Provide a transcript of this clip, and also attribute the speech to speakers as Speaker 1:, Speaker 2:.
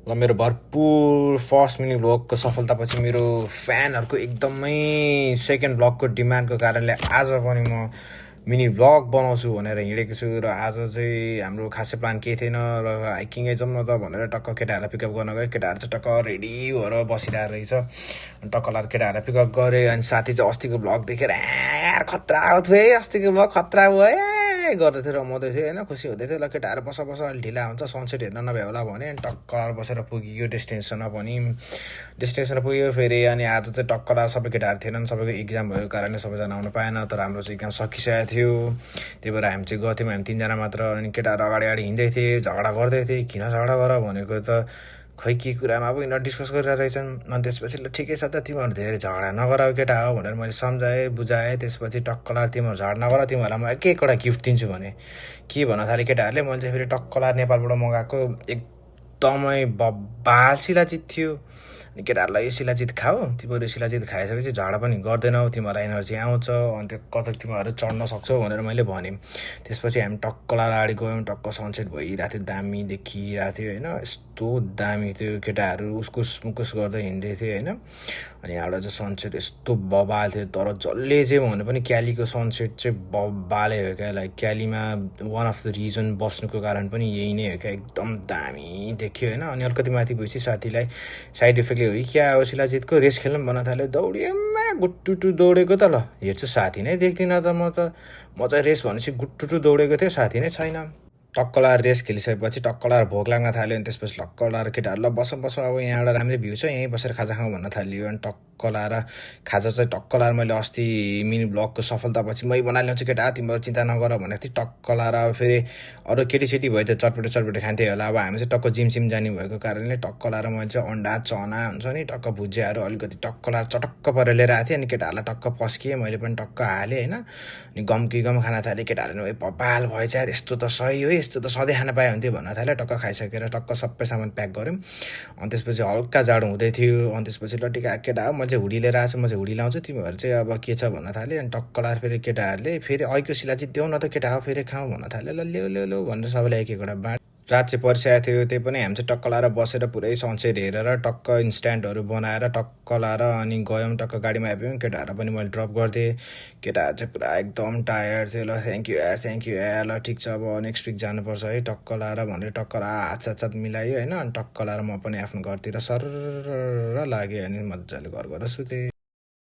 Speaker 1: ल मेरो भरपुर फर्स्ट मिनी भ्लगको सफलतापछि मेरो फ्यानहरूको एकदमै सेकेन्ड भ्लगको डिमान्डको कारणले आज पनि म मिनी भ्लग बनाउँछु भनेर हिँडेको छु। र आज चाहिँ हाम्रो खासै प्लान केही थिएन र हाइकिङै जाउँ न त भनेर टक्क केटाहरूलाई पिकअप गर्न गयो। केटाहरू चाहिँ टक्क रेडी भएर बसिरहेको रहेछ। टक्क लाएर केटाहरूलाई पिकअप गरेँ। अनि साथी चाहिँ अस्तिको भ्लग देखेर यार खतरा थियो है, अस्तिको भ्लग खतरा भयो गर्दै थियो, रमाउँदै थियो होइन, खुसी हुँदै थियो। ल केटाहरू बस अलि ढिला हुन्छ, सनसेट हेर्न नभए होला भने टक्क बसेर पुग्यो डेस्टिनेसनमा पनि। डेस्टिनेसनमा पुग्यो फेरि। अनि आज चाहिँ टक्क सबै केटाहरू थिएनन्, सबैको इक्जाम भएको कारणले सबैजना आउनु पाएन। तर हाम्रो चाहिँ इक्जाम सकिसकेको थियो, त्यही भएर हामी चाहिँ गथ्यौँ, हामी 3जना मात्र। अनि केटाहरू अगाडि हिँड्दै थिए, झगडा गर्दै थिए। किन झगडा गर भनेको त खै के कुरामा अब यिनीहरू डिस्कस गरिरहेको रहेछन्। अनि त्यसपछि ल ठिकै छ त, तिमीहरू धेरै झगडा नगर केटा हो भनेर मैले सम्झाएँ, बुझाएँ। त्यसपछि टक्कलार तिमीहरू झगडा नगर, तिमीहरूलाई म एक एकवटा गिफ्ट दिन्छु भने के भन्न थालेँ केटाहरूले। मैले चाहिँ फेरि टक्कलार नेपालबाट मगाएको एकदमै बब्बाल शिलाजित थियो। अनि केटाहरूलाई यो शिलाजित खाऊ, तिमीहरू शिलाजित खाइसकेपछि झगडा पनि गर्दैनौ, तिमीहरूलाई एनर्जी आउँछ, अनि त्यो कता तिमीहरू चढ्न सक्छौ भनेर मैले भनेँ। त्यसपछि हामी टक्कलार अगाडि गयौँ। टक्क सनसेट भइरहेको थियो, दामी देखिरहेको थियो होइन, यस्तो दामी थियो। केटाहरू उसकुस मुकुस गर्दै हिँड्दै थियो होइन। अनि यहाँबाट चाहिँ सनसेट यस्तो बबाल थियो। तर जसले चाहिँ भने पनि क्यालीको सनसेट चाहिँ बबालै हो क्या। लाइक क्यालीमा वान अफ द रिजन बस्नुको कारण पनि यही नै हो क्या, एकदम दामी देख्यो होइन। अनि अलिकति माथि भएपछि साथीलाई साइड इफेक्टले हो कि क्या हो, शिलाजितको रेस खेल्न भन्न थाल्यो। दौडिएमा गुट्टुटु दौडेको त, ल हेर्छु साथी नै देख्दिनँ त म चाहिँ रेस भनेपछि गुट्टुटु दौडेको थियो, साथी नै छैन। टक्कलार रेस खेलिसकेपछि टक्कलार भोक लाग्न थाल्यो। अनि त्यसपछि टक्कलार केटाहरू ल बस अब यहाँबाट राम्रै भ्यू छ, यहीँ बसेर खाजा खाउँ भन्न थाल्यो। अनि टक्कलार खाजा चाहिँ टक्कलार मैले अस्ति मिनी ब्लगको सफलतापछि मै बनाइल्याउँछु केटा, तिमीहरू चिन्ता नगर भनेको थिएँ। टक्कलार अब फेरि अरू केटीसेटी भयो त चटपटे खान्थ्यो होला। अब हामी चाहिँ टक्क जिम जाने भएको कारणले टक्कलार मैले चाहिँ अन्डा चना हुन्छ नि, टक्क भुजियाहरू अलिकति टक्कलार चटक्क परेर लिएर आएको थिएँ। अनि केटाहरूलाई टक्क पस्किएँ, मैले पनि टक्क हालेँ होइन। अनि गम खाना थालेँ। केटाहरूले बबाल भएछ यार, यस्तो त सही हो, यस्तो त सधैँ खान पाए हुन्थ्यो भन्न थाल्यो। टक्क खाइसकेर टक्क सबै सामान प्याक गऱ्यौँ। अनि त्यसपछि हल्का जाडो हुँदै थियो। अनि त्यसपछि ल टिका केटा हो, म चाहिँ हुडी लिएर आएको छु, म चाहिँ हुडी लाउँछु, तिमीहरू चाहिँ अब के छ भन्न थालेँ। अनि टक्क लाएर फेरि केटाहरूले फेरि अहिलेको शिलाजित देऊ न त केटा हो, फेरि खाउँ भन्न थाल्यो। ल ल्याउ भनेर सबैलाई एक एकवटा बाँड। रात चाहिँ परिसकेको थियो, त्यही पनि हामी चाहिँ टक्क लाएर बसेर पुरै सनसेट हेरेर टक्क इन्स्ट्यान्टहरू बनाएर टक्क लाएर अनि गयौँ। टक्क गाडीमा आइपुग्यौँ। केटाहरू पनि मैले ड्रप गरिदिएँ। केटाहरू चाहिँ पुरा एकदम टायर्ड थियो। ल थ्याङ्क यू यार, ल ठिक छ, अब नेक्स्ट विक जानुपर्छ है टक्क लाएर भनेर टक्क हात मिलायो होइन। अनि टक्क लाएर म पनि आफ्नो घरतिर सर लागेँ। अनि मजाले घर गएर सुतेँ।